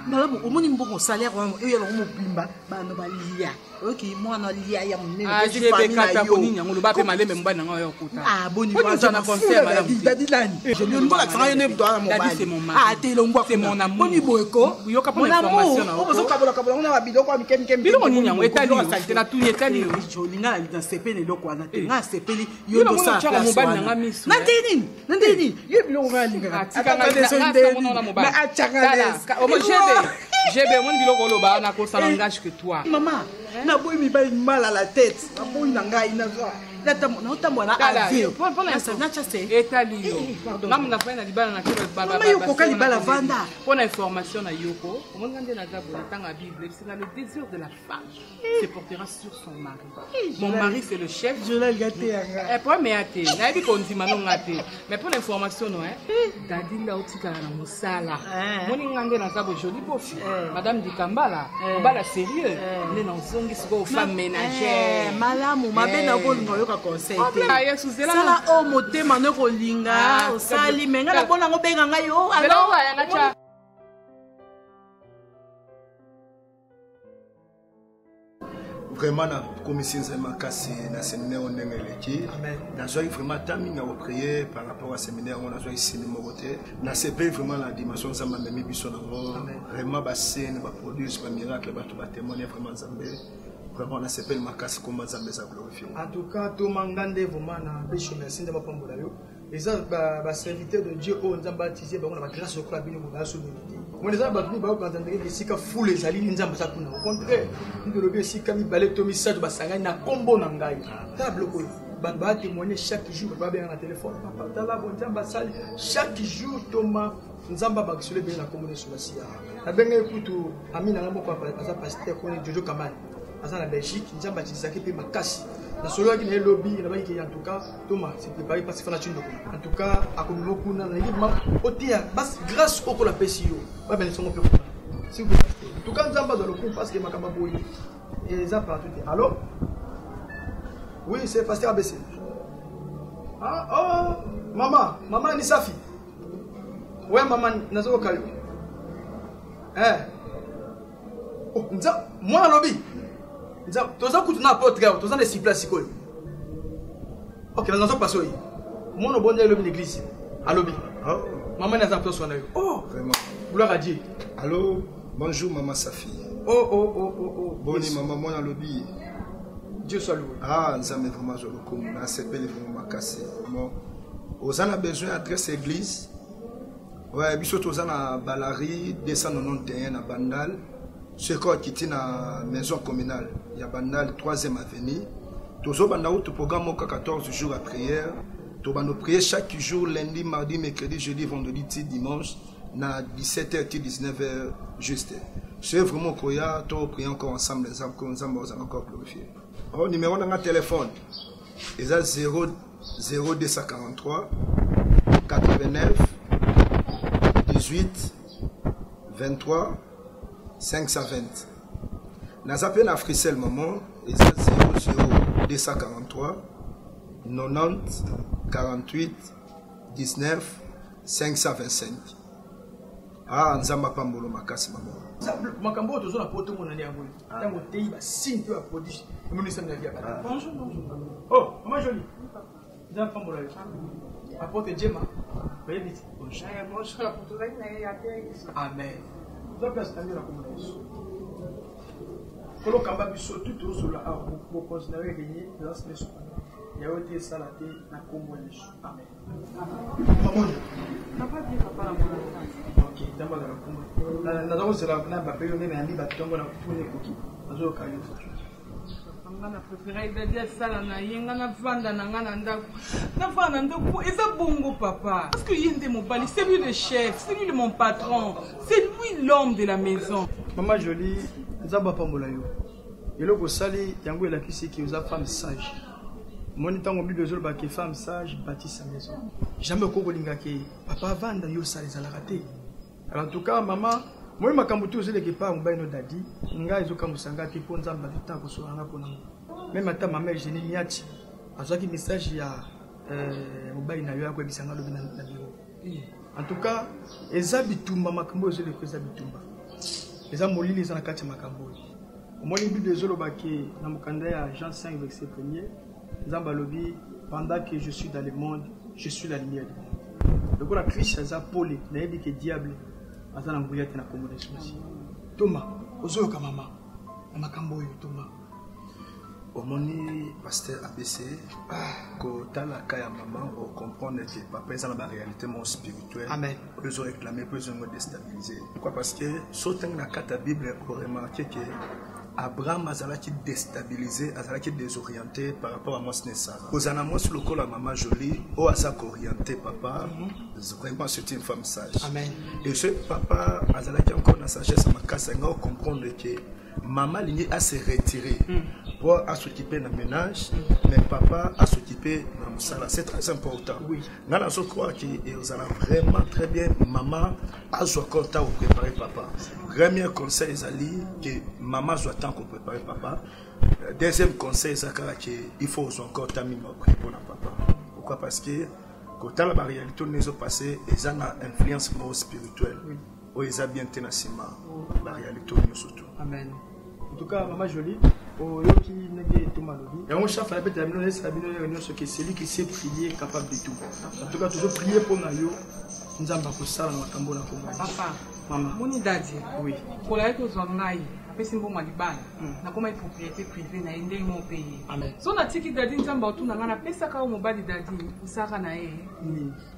malamu omoni mbongo salaire wana oyo yango mobimba bana balia oyoki mwana alia ya monene monene yango loba mpe malembe mobali na ngai oyo okota boni dadi nani olakisanga yo nde moto wana mobali te longwa boni boye ko yoka mon amour oyo bozokabolakabola ngo na babiloko ya mike mike biloko nini yango etali yo te natuni etali yo joli ngai nasepeli eloko wana te ngai nasepeli yo ndosala place wana na nde nini na nde nini ye biloko ngai alingaka jebe omoni biloko oloba nakosala langage que toi mama naboyi mibali mal à la tête naboyi na ngai naotambola na avion etali yo ngamu nafai na libala na mama yo okoka libala vanda mpo na information na yoko omoni nga nde naza boye natanga bible ebisinga le désir de la femme se portera sur son mari mon mari c'est le chef problème ya te nayebi kondima no nga te mais mpo na information no dadi nde aotikala na mosala moni nga nde naza bo joli bofi madame dikambala mobala sérieux nde nazongi sikoyo femme ménagère malamu mabe na kolinga oyoka conseil te sala oyo motema no kolinga osali me nga nabona yango benga ngai yo Vraiment nakomisi nzambe makasi na séminaire oyo ndenge eleki nazwaki vraiment temps mingi ya koprier par rapport ya séminaire yango nazwaki sini moko te nasepeli vraiment na dimension nzambe amemi biso nango vraiment bascène baproduise bamiracle bato batémoigne vraiment nzambe. Vraiment nasepeli makasi komba Nzambe eza glorifie. En tout cas toma nga nde vraiment na besi merci Nzambe apambola yo. Eza ba, ba serviteur de Dieu oyo Nzambe atise bango na ba grâce lokola bino boye baso mérité. Mona eza bato mingi bakokanza ndenge esika foule ezali nde Nzambe aza kuna. Au contraire, nde tolobi esika mibale to misato basangani na kombo na ngai. Tala biloko oyo bato ba témoigner chaque jour, bato babenga na telefone, papa tala bo Nzambe asali chaque jour toma Nzambe abakiselo ebele na kombo na Yesu Masiya. Nabengaki kutu ami na ngai moko aza pasteur koni Jojo Kamani aza na Belgique, Nzambe atilisaki mpe makasi. Nasololaki na ye lobi, nabaki ke en tout cas Thomas se préparer parce que fana tindo kuna. En tout cas akomema kuna na yebi ma oteya bas grâce okola pesi yo. Ba benisa ngo mpe kuna. S'il vous plaît. En tout cas Nzambe azwa lokumu parce que makambo boye eza partout te. Allô? Oui, c'est pasteur ABC. Ah, oh, maman, maman ni Safi. Ouais, maman, nazoyoka yo. Eh. Oh, nza, mwana lobi. Nza, toza kutu na apôtre awa, toza na disciple sikoyo. Ok, nazo passe oyo. Mwana obonda elobi na église. Alobi. Oh. Maman naza place wana yo. Oh, vraiment. Gloire à Dieu. Allô, bonjour maman Safi. Oh oh oh oh oh. Boni yes. maman mwana lobi. Dieu soit loué. Ah, Nzambe vraiment azwa lokumu. Nasepeli vraiment makasi. Bon. Oza na besoin adresse église? Ouais, biso toza na Balari 291 na Bandal. Soki okiti na maison communale ya Bandal 3e avenue, tozobanda kutu programme moko 14 jours ya prière. Tobanda prier chaque jour lundi, mardi, mercredi, jeudi, vendredi ti dimanche na 17h ti 19h juste. Soki vraiment okoya to prier encore ensemble Nzambe ko Nzambe ozala encore glorifié. Oh, numéro na nga téléphone eza 0 0243 89 18 23 520. Naza pe na Africell maman eza 00 243 90 48 19 525. Ah Nzambe apambolo makasi maman. Makambo oyo tozo na poto monani yango ntango oteyi basigne mpe baprodige emonisami na vie ya bato. Bonjour, bonjour. Oh, maman Jolie. Nzambe apambola yo. Apôtre Jema, oyebi ti. Bonjour, apôtre ozalaki na ye ya te. Amen. Oza place na yo na kombo na Yesu. Kolo kamba biso tout tozola awa bokonzi na yo erenye présence na Yesu. Ya yo te esala te na kombo ya Yesu. Amen. Papa bien papa na mwana. Ok, nzambe azala kombo. Naza kozela na bape yo nde nayambi bato ntango na funi ekoki. Nazoyoka yo. Nga na préféré dadi asala na ye nga navanda na nga na ndako navanda na ndako eza bongo papa parce que ye nde mobali c'est lui le chef c'est lui le mon patron c'est lui l'homme de la maison. Mama Jolie, nzambe apambola yo. Eloko osali yango elakisi ke oza femme sage. Omoni ntango Bible ezoloba ke femme sage bâtit sa maison. Jamais okoki kolinga ke papa avanda yo osala ezalaka te. Alors en tout cas mama moi makambo te ozeleka epai ya mobali no dadi ngai ezokamwisa ngai te mpo nzambe azwi ntango kosola ngai mpo nango meme ata mama Eugenie Niati azwaki message ya euh, mobali na yo akoyebisa ngai lobi na biro en tout cas eza bitumba makambo oyo ezoleka eza bitumba eza molili eza na kati ya makambo oyo omoni bible ezoloba ke na mokanda ya Jean 5 verset premier nzambe alobi pendant que je suis dans le monde je suis la lumière du monde lokola christ aza pole nayebi ke diable aza na nguya te na kombo na yesu masiya toma ozoyoka mama na makambo oyo toma omoni pasteur abc kotala ka ya mama ocomprendre ke papa eza na baréalité moko spirituelle amen oyo ezoréclame mpo ezongo déstabilise pourquoi parce que so otangi na kati ya bible oremarke ke Abraham azalaki destabilise, azalaki desoriente par rapport à mwasi ne Sarah. Kozala na mwasi lokola mama Jolie oyo aza kooriente papa, mm -hmm. vraiment c'est une femme sage. Amen. Et ce papa azalaki encore na sagesse makasi, anga comprendre que mama alingi a se retirer mm. pour a s'occuper na ménage, mm. mais papa a s'occuper na mosala. C'est très important. Oui. Nga nazo croire que ezala vraiment très bien mama azwa encore temps kopréparer papa. Premier conseil ezali que mama azwa temps kopréparer papa. Deuxième conseil eza kaka que il faut ozwa encore temps mingi oprie mpona papa. Pourquoi? Parce que kotala ba réalité oyo ezo passer eza na influence moko spirituelle oyo eza bien te na nsima ba réalité oyo nyonso tout. Amen. En tout cas, Maman Jolie, oyoki ndenge etoma alobi yango chaque fois nabetela bino nayesaka bino yaka nyonso ke celui qui sait prier capable de tout en tout cas tozo prier mpo na yo nzambe akosala na makambo na kombo papa mama moni dadi oui kola ye kozwa ngai. Apesi mbongo ya libala. Nakomaki propriété privée na ye ndenge moko mpe ye. So natiki dadi Nzambe otuna ngai napesaka yo mobali dadi osalaka na ye.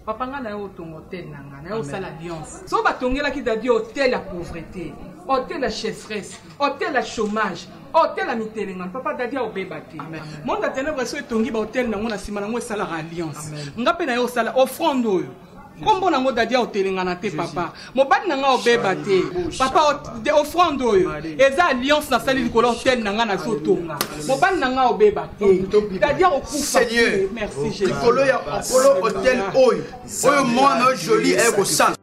Papa ngai na yo otonga hotel na ngai na yo osala alliance. So batongelaki dadi hotel ya pauvreté, hotel ya chefferesse, hotel ya chômage, hotel ya mitelengano. Papa dadi aobeba te. Monde ya ténèbres so etongi ba hotel nango na nsima nango esalaka alliance. Nga mpe na yo osala offrande oyo. Kombo nango dadi aotelengana te papa. Mobali na nga obeba te. Papa offrande oyo eza alliance nasali likolo hotel na nga nazotonga. Mobali na nga obeba te. Dadi akokufa. Seigneur, Merci Jésus. likolo ya okolo hotel oyo oyo mwana oyo joli aye kosala.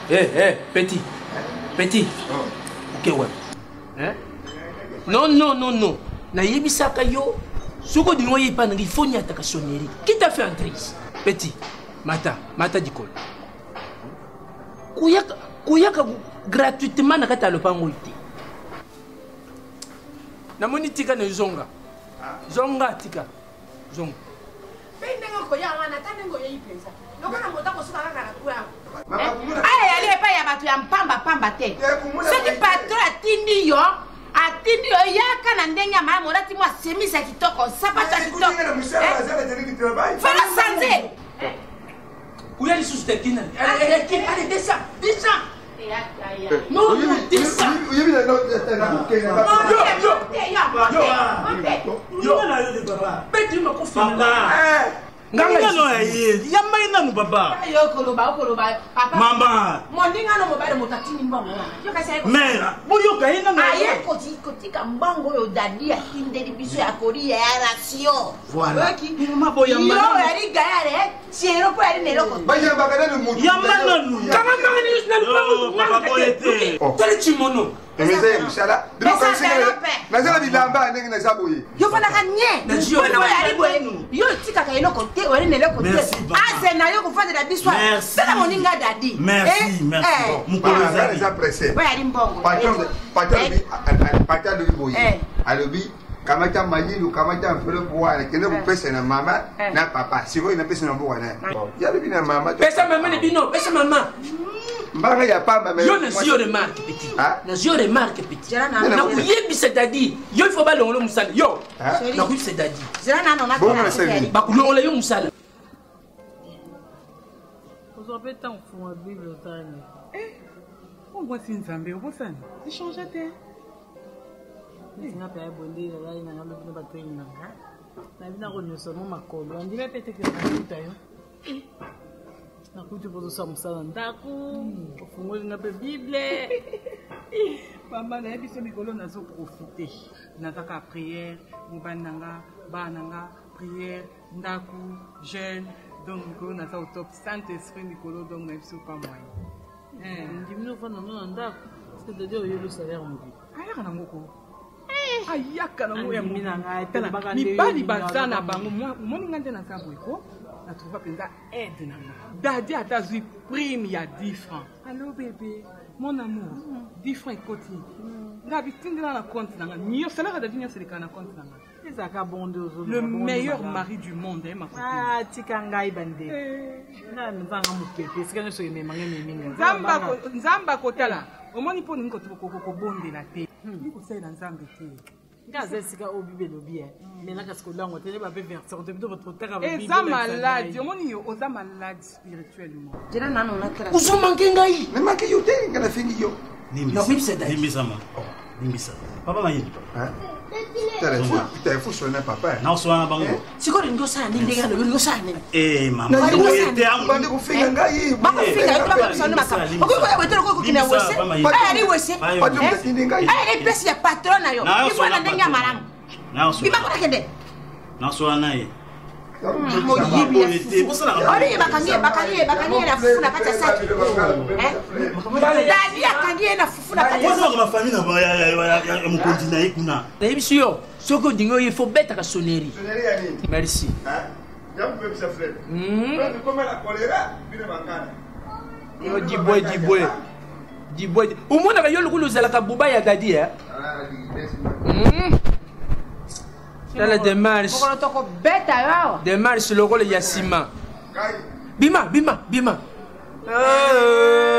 Eh, eh, petit. Petit. Ok, ouais. Hein? Non, non, non, non. Nayebisaka yo, soki olingi oye epai nanga, il faut niataka sonnerie. Qui t'a fait entrer ici? Petit. Mata, mata dikolo. Koyaka, koyaka gratuitement na kati ya lopango oyo te. Namoni tika na zonga. Zonga tika. Zonga. Mpe ndenge okoya wana ata ndenge oyei mpenza lokola moto akosuka kaka na kuya aya yali epai ya bato ya mpambapamba te. Soki patron atindi yo, atindi yo yaka na ndenge ya malamu, olati mwa semise ya kitoko, sapato ya kitoko, fala sanze. Kuya lisusu te kina. Allez, descends, descends. Non, non, descends. Beti makofi. Nganga no ya ye. Yamba ye nanu papa. Yo koloba, okoloba papa. Mama. Moninga no mobali moto atindi mbongo wana. Yo kasi aye Mère, boyoka ye nanu. Aye kotika mbongo oyo dadi atindeli biso ya kolia ya ration. Voilà. Oyoki? Mama boyamba Yo nanu. yali gayare, tiero po yali na eloko. Bayambaka nanu mutu. Yamba nanu. Kanga mbanga ni nanu Oh, papa boye te. Tali chimono. Eza ya mosala. Eza enveloppe. Naza na bilamba ya ndenge naza boye. Yo fandaka nye. Mpona oyo yali boye, yo otikaka eloko te, oyali na eloko te. Merci, papa. Aze na yo kofandela biso awa. Merci. Sala moninga dadi. Merci, Eh, merci. eh. Mokolo Nga ezali. naza pressé. Oyo yali mbongo. Patron patron alobi patron alobi boye. Eh. Alobi kamata mayilu kamata enveloppe wana kende kopesa na mama na papa. Sikoyo napesa na mboka na ye. Ye alobi na mama. Pesa mama na bino, pesa mama. Mbanga ya pamba mais Yo nazwi yo remarque petit. Nazwi yo remarque petit. Zela nanu. Nakuyebisa dadi, yo il faut balongola mosala. Yo. Chérie. Nakuyebisa dadi. Zela nano na Bongo na sali. Bakulongola yo mosala. Ozwa mpe ntango kofunga Bible otani. O mwasi Nzambe obosani echange te. Neti nga mpe ayebonde ezalaki nanga lobi na bato oyo nanga nayebi nakonyosa mo makolo andimi mpe teke nakuta yo nakuti mpo ozosala mosala ndako ofungoli nga mpe bible. Mama nayebi so mikolo nazoprofite, nazaka prière, mobali na nga, bana na nga, prière, ndako, jeune, donc mikolo naza au top, saint esprit mikolo, donc nayebi so pas moyen. Ndimi ofanda no na ndako parce que dadi oyeli salaire mobili. Ayaka nango ko, ayaka nango ya Andimi na ngai, Tala, tolobaka nde mibali yo baza na olinga bango. Moni nga nde naza boye ko natrouva mpenza aide na nga dadi ata azwi prime ya 10 francs, allo bébé mon amour, 10 francs ekoti nga bitindela na compte na nga nyonso, salaka dadi nyonso elekaka na compte na nga. Ezalaka bon nde ozoloba Le bongo nde meilleur malamu. mari du monde, eh, ma copine. Ah, tika ngai bandeko, ngai nzanga mopepe esika nyonso ememanga ememinga. Nzambe akotala omoni mpo ningi kobondela te, ningi kosalela nzambe te. Nga aza esika oyo bible elobi e melaka sikolango te nde bape version te bito totaka. Eza maladi, omoni yo oza malade spirituellement. Zela nano natala. Ozomanke ngai. Namanke yo te, nga nafingi yo. Nakuyebisa dadi. Limbisa ma. Limbisa. Papa mayeli. Putain, il faut sonner papa. Naoswana bango. Sikoyo olingi osala nini? Ndenge alobi olingi osala nini? Eh mama. Olingi Boye osala te, nini? Bande kofinga ngai. Bakofinga yo te, bakobisa nde makambo. Okoki koya boye te lokola kokende ya wese. Aya yali wese. Patron atindi ngai. Aya yali place ya patron na yo. Na yo ifo na sola ndenge ya patron. malamu. Naoswana. Bima kuna, kende. Naoswana na ye. Moyibi ya fufu. Olingi bakangi ye, bakangi ye, bakangi ye na fufu na kati ya saki. Eh? Dadi akangi ye na fufu na kati ya saki. Ozalaka famille na ya mokonzi na ye kuna. Nayebisi yo soki olingi oye fo betaka sonnerie. Merci. Yo dibwe dibwe. Dibwe. Omonaka yo lokola ozalaka buba ya dadi eh? Tala démarche. Mokolo tokobeta yo awa. Démarche lokola ya nsima. Bima bima bima.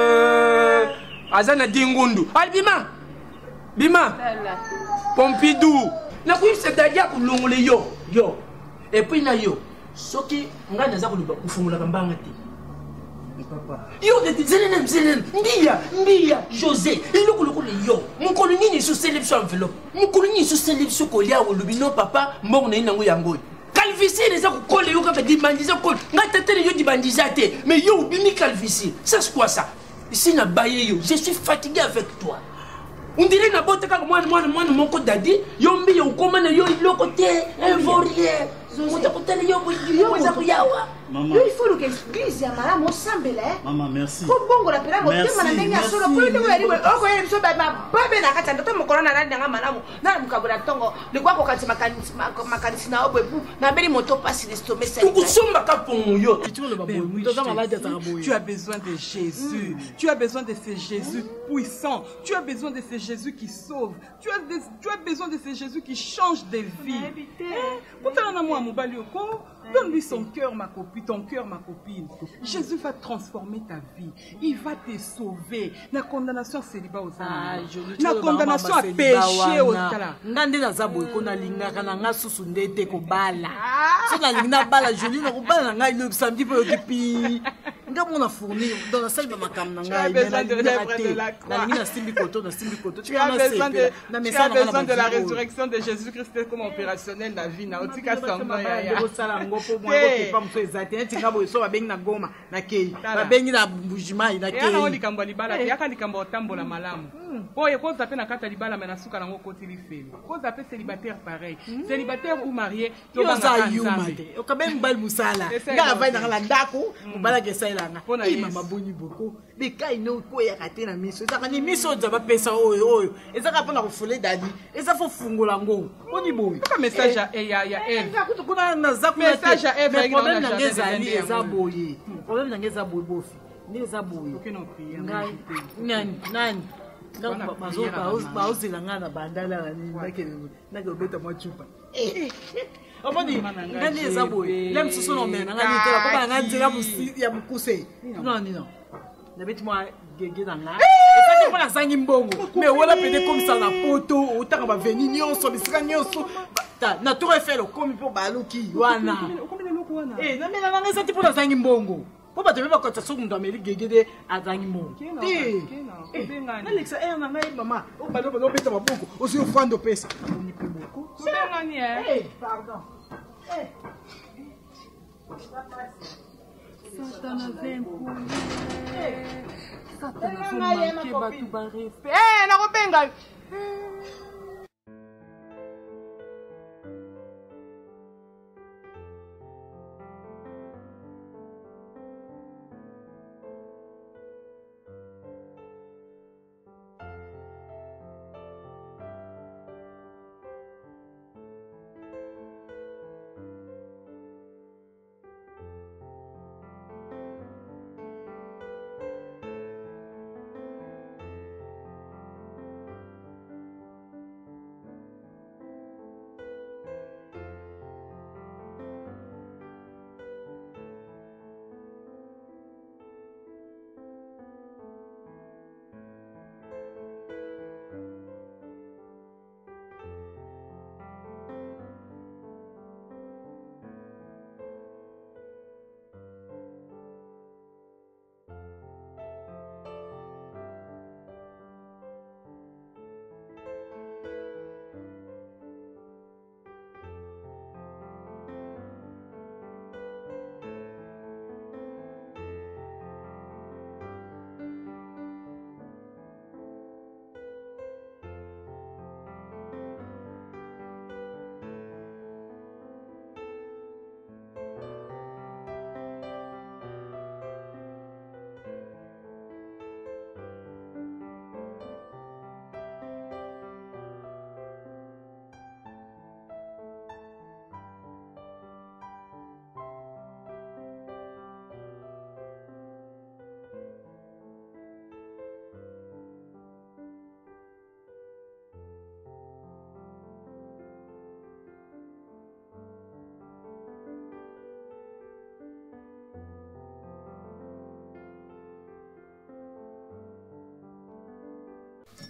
Euh, aza na dingundu. Ali bima. Bima. Pompidou. Nakoyebisa dadi akolongola yo. Yo. Et puis na yo. Soki ngai naza koloba kofungolaka mbanga te. Yo zelele zelele mbiya mbiya José eloko lokola yo mokolo nini esoseli biso enveloppe mokolo nini esoseli biso kolia olobi no papa mbongo na ye nango yango oyo calvitie eza kokola yo kaka dibandiza kola ngai tata na yo dibandiza te mais yo obimi calvitie ça c'est quoi ça esi na baye yo je suis fatigué avec toi on dirait nabota kaka mwana mwana mwana moko dadi yo mbiya okoma na yo eloko te invaurien moto akotala yo yo eza koyawa yo il faut luka église ya malamu osambela eh. Mama merci. Po bongola pela motema na ndenge ya solo po ndenge ya libo okoyela biso mababe na kati ya ndoto mokolo na nani nanga malamu na mokabo na ntongo likoya kokanisa makanisi na yo boye bu nabeli moto mpasi l'estomac tokosombaka pongo yo Tu as besoin de Jésus. Tu as besoin de ce Jésus puissant. Tu as besoin de ce Jésus qui sauve. Tu as, des, tu as besoin de ce Jésus qui change des vies. Kutana na mwa mobali oko, donne-lui son cœur ma copine, ton cœur ma copine. Jésus va transformer ta vie. Il va te sauver. Na condamnation célibat aux Ah, Na condamnation à péché aux tala. nga nde naza boye ko nalingaka na nga susu nde te kobala so nalingi nabala joli nakobala na ngai lobi samedi mpe oyoki pi nga mona fournir donc nasali bamakambo na Tu as ngai mais besoin de nalingaka l'œuvre te de la croix. nalingi nasimbi koto nasimbi koto Tu as besoin de, na tu as mesana besoin de la résurrection de Jésus-Christ comme opérationnel na vie na otika semblant ya ya. kosala yango mpo Te. mwakepa mosu eza te neti nga boye so babengi na goma nakei Tala. babengi na mbujimai Eya nango likambo ya nakei libala te yaka likambo ya kotambola malamu oyo ekozala mpe na kati ya libala me na suka nango okoti lifelo kozala mpe célibataire pareil célibataire ou marié yo oza tobangaka yuma nzambe te okabe mobali mosala Esa nga eloko. avandaka na ndako mobali ake esalelanga Mpo na i Yesu. mama boni boko bekai ne okweyaka te na miso ezaka ni miso oyo nzambe apesa oyo oyo ezaka mpona kofule dadi eza fo fungola yango boni boye Kaka message ya ya ya Eve. nga kutu kuna naza kuna Message ya Eve mais ayaki na problème na na nga jardin ezali d'Eden eza yango. boye problème na nga eza boye bofi nde eza boye ngai nani nani Nga Wana prière ya bamama. baozela ngai na bandala na nini nakende obeta mwa cupa omoni nga nde eza boye le mosusu na omela nanga nini tela kobala nga nzela ya mokuse non nino nabeti mwa gege na nga ezaki mpo nazangi mbongo mais wana pene ekomisa na poto otanga baveni nyonso bisika nyonso na tour eiffel okomi mpo baluki wana namela nanga eza te mpo nazangi mbongo mpo bato be bakotisa soki moto ameli gege te azangi mbongo te nalekisa ere na ngai mama obanda obanda obeta maboko ozwi ofanda opesa aboni mpe boko pardon Satan aza impoli. Satan azomanke bato barespect. Eh, nakobenga yo.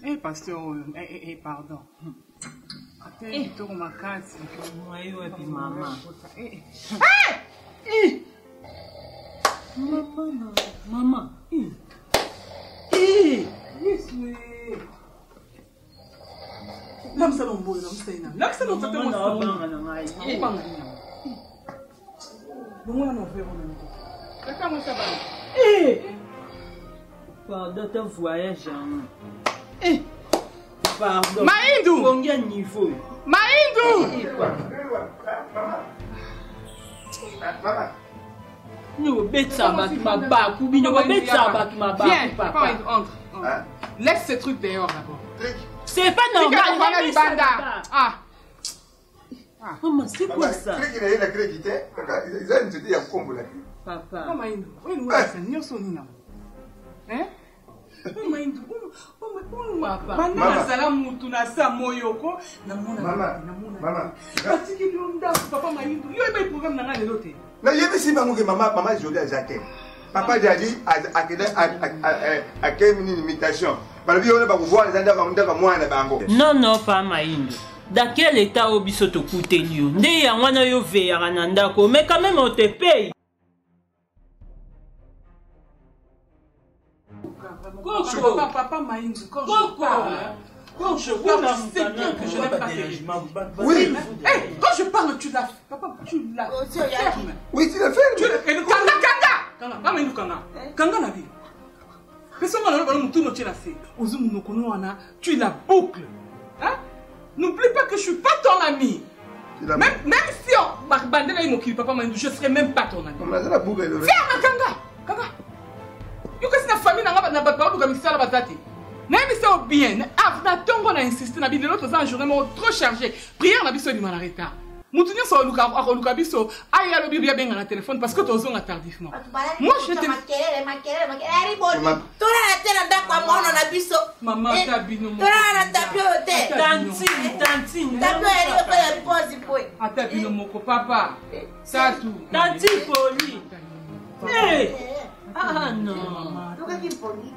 Eh, pasteur oyo eh, eh, eh, pardon ate eh. kitoko makasi mwaye wapi mama eh, eh. Mama, mama. Eh. Yesu. Lamisa na mboyo, lamisa ina. Lamisa na tata mwa. Obanga na ngai. Obanga na. Bongo na novero na ngo. Tata mwa sabana. Eh. Pardon, ta voyage yango. Eh. Pardon. Maindu. Bongia niveau. Maindu. Mama. Bino bobetisa bato mabaku, bino bobetisa bato mabaku papa. Entre, entre. Laisse ce truc dehors d'abord. C'est pas normal. Tika libanda. Ah. Maman, c'est quoi ça? Kreki na ye na kreki te. Eza nzete ya kokombola te. Papa. Mama Indu, oyo ni nyonso nini yango? Hein? Mama Indu, banda nazala mutu na sa moyoko namona batikeli yo ndako papa Maindu, yo oyeba programme na ngai lelo te. Nayebisi bango ke mama mama Jolie aza te. Papa Jadi akende akemi nini mutation. Balobi yo na bakovoir eza ndako ndako mwana na bango. Non non pa Maindu. Dans quel état oyo biso tokuteli yo nde yango wana yo veyaka na ndako mais quand même on te paye. Coco, papa, papa Maïndu, quand je parle, quand je parle, tu sais bien que je n'aime pas tes Oui. Hey, quand je parle, tu la, papa, tu la fermes. Oui, tu la fermes. Tu la fermes. Kanga, kanga. Kanga, papa Maïndu, kanga. Kanga la vie. Personne n'a le mutu no tshela se. Ozu munoko no wana, tu la boucle. Hein? N'oublie pas que je suis pas ton ami. Même, même si on bandela mokili papa Maïndu, je serais même pas ton ami. La boucle Ferme kanga. Kanga. Yo kasi na famille na nga na bato baluka misala baza te. Nayebisa yo bien, na ntongo na insiste na bilelo toza na journée moko trop chargé. Prière na biso ebima na retard. Mutu nyonso akoluka biso aya alobi bia benga na téléphone parce que tozonga tardivement. Moi je te makelele makelele makelele boni tolala te na ndako ya mwana na biso. Mama ata bino moko. Tolala na tapi oyo te. Tantine, tantine. Tapi oyo eliko mpe ya pozi poe. Ata bino moko papa. Tatu. Tantine poli. Hey. Ah non. Tokaki pongi.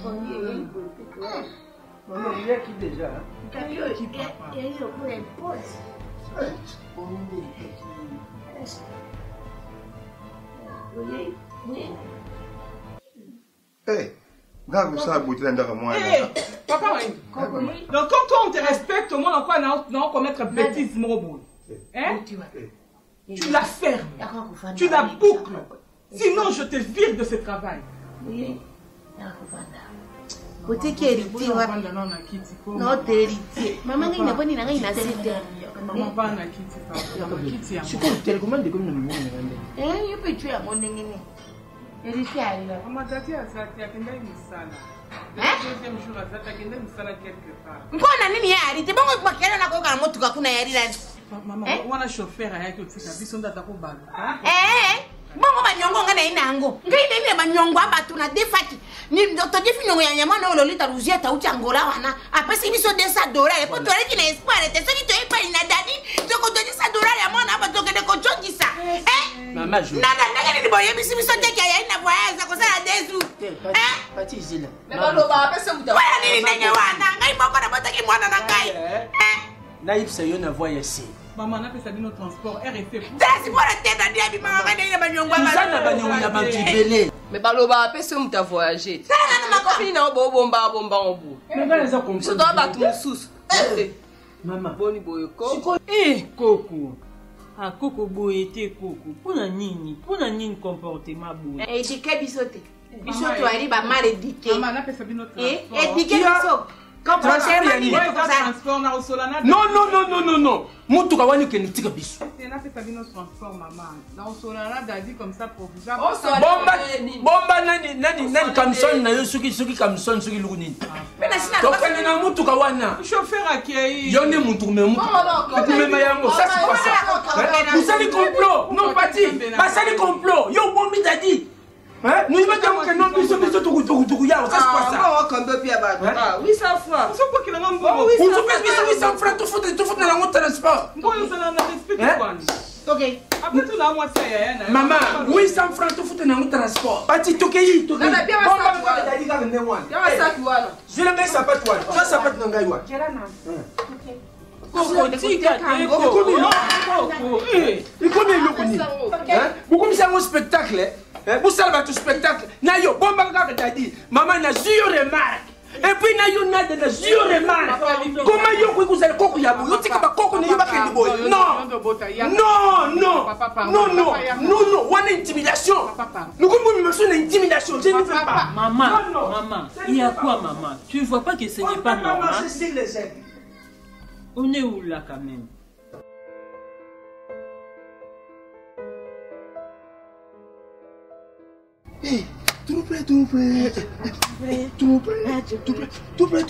Pongi eyei boye pe. Maman, oyaki déjà. Tapi oyo eyei lokola imposi. Eh, nga kosala boye na ndako mwana. Papa Wayne. Donc quand toi on te respecte, au moins quoi na commettre bêtise moko boye. Hein? Tu la fermes. Tu la boucles. Sinon je te vire de ce travail. Oteki héritier wapi? Notre héritier. Mama ngai naboni na ngai na se te. Sikoyo telecommande ekomi na loboko na ngai ndenge. Eh, yo mpe tue yango ndenge nini? Héritier alela. Mama Dadi aza te, akendaki mosala. Deuxième jour aza te, akendaki mosala quelque part. Mpo na nini ye ari te? Bongo makelele nakoyoka na motuka kuna ya ari nani? Mama, wana chauffeur ayaki otika biso nde ata kobaluka. Eh, bongo banyongo ngai naye na yango ngai naye na banyongo ya bato na defaki todefi nyongo ya nyama na oyo lolita ruziete auti angola wana apesi biso 200 dollar po toleki na espoir te soki toye epai na dani tokodonisa dollar ya mwana bato tokende kojongisa nana ndenge nini boyebisi biso te ke ayai na voyage akosala deux jours oya nini ndenge wana ngai moko nabotaki mwana na ngai nayebisa yo na voi ya se mama napesa bino transport rfp transport te nani abimaka ngai ndenge na banyongo toza na banyongo ya bato ebele me balobaka mpe soki moto avoyage te komi nango bobomba bomba ngo bo toza bato mosusu mama boni boye ko eh koko ah koko boye te koko mpona nini mpona nini comportement boye éduquer biso te biso toyali ba mal éduqué mama napesa bino éduquer biso Transfert ya nini? Non, non, non, non, non, non. Mutuka wani okende tika biso. napesa bino transport mama nakosola na dadi comme ça provisoire Bomba bomba nani nani nani kamson na yo soki soki kamson soki luku nini. Tokende na mutuka wana. Chauffeur akei. Yo nde mutu kumema mutuka. Kumema yango ça c'est pas ça. Bosali complot. Non pati. Basali complot. Yo bombi dadi. Hein? Nous mettons que non biso biso tuku tuku tuku ya ça c'est pas ça. Ah, on peut bien battre. Ah, 800 francs. Ozo na mbongo. Ozo pesa biso 800 francs tout foutre tout foutre na yango transport. Mbongo ezala na respect kwani. Tokei. Après tout na mwasi ya yaya na yo. Mama, 800 francs tofuta nango transport. Bati tokei, tokei. Nana, pia basaki wana. Dadi kaka nde wana. Pia basaki wana. Zwela ngai sapatu wana. Zwa sapatu na ngai wana. Koko, tika te, koko. Koko, eh. Ekomi eloko nini? Hein? Bokomisa yango spectacle, eh? Bosala bato spectacle. Na yo, bombaka kaka dadi. Mama, nazwi yo remarque. Et puis na yo nada nazwi yo remarque. Koma yo okoki kozala koko ya boye. Otika bakoko na yo bakende boye. Non. Non, non. Non, non. Non, non. Wana intimidation. Nokomi bomema biso na intimidation. Je ne veux pas. Maman, maman, il y a quoi, maman? Tu vois pas que ce n'est pas normal? Marcher sur les ailes. On est où là quand même? Hey, tout près, tout près, tout près, tout près, tout près, tout près,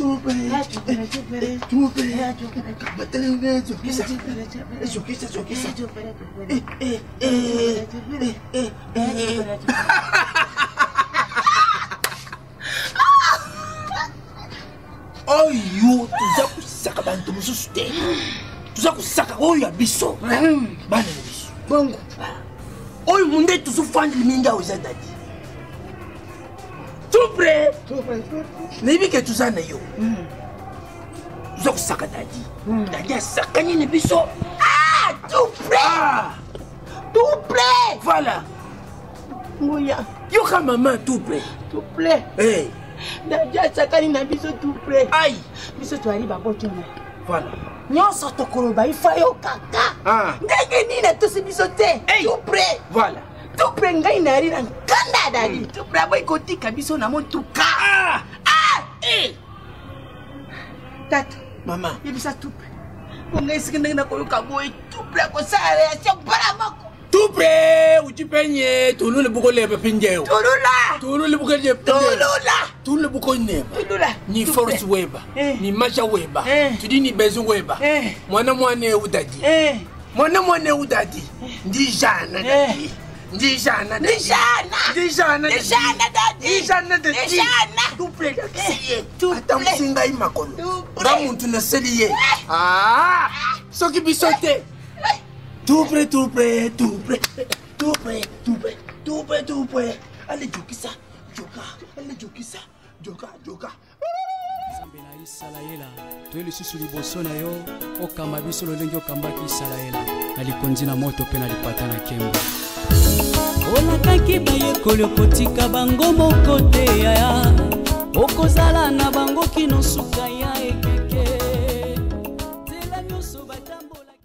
tout près, ezokisa, ezokisa, eh, eh, eh, eh, eh, eh. Oyo toza kosaka banto mosusu te, toza kosaka oyo ya biso, bana na biso bongo oyo munde tozofandela mingi awa eza dadi tout près. Nayebi ke toza na yo, toza kosaka dadi. Dadi asakani na biso. Ah, tout près, tout près. Voilà. Nguya. Yoka mama, tout près. Tout près. Hey. Dadi asakani na biso tout près. Ai. Biso toyali babotona. Voilà. Nyonso tokoloba ifa yo kaka. Ah. Ndenge nini atosi biso te? Tout près. Voilà. Tout près ngai nayali na nkanda ya dadi. Tout près aboyi kotika biso na motuka. Ah. Ah. Eh. Tata. Mama. Yebisa tout près. Po ngai esika ndenge nakoyoka boye tout près akosala réaction mbala moko. Tout près ujipenye tulule bukoleba pinjeo. Tulula. Tulule bukoleba. Tulula. Tulule bukoneba. Tulula. Ni Tout force près. weba. Ni macha weba. Eh. Tudi ni besoin weba. Eh. Mwana mwana udadi. Eh. Mwana mwana udadi. Ndi jana dadi. Ndi jana dadi. Ndi jana. Ndi jana Ndi jana dadi. Ndi jana dadi. Ndi jana. Tout près dakisi ye. Tout Atambwisi ngai makolo. Tout près. Nga muntu naseli ye. Ah! Soki biso te. Tout près, tout près, tout près, tout près, tout près, tout près, tout près. Allez, jokisa, joka, allez, jokisa, joka, joka. Nzambe na Isalaela, toye lisusu liboso na yo, okamba biso lolenge okambaki Isalaela na likonzi na moto mpe na lipata na nkembo. Olakaki bayekoli okotika bango moko te yaya, okozala na bango kino suka ya ekeke.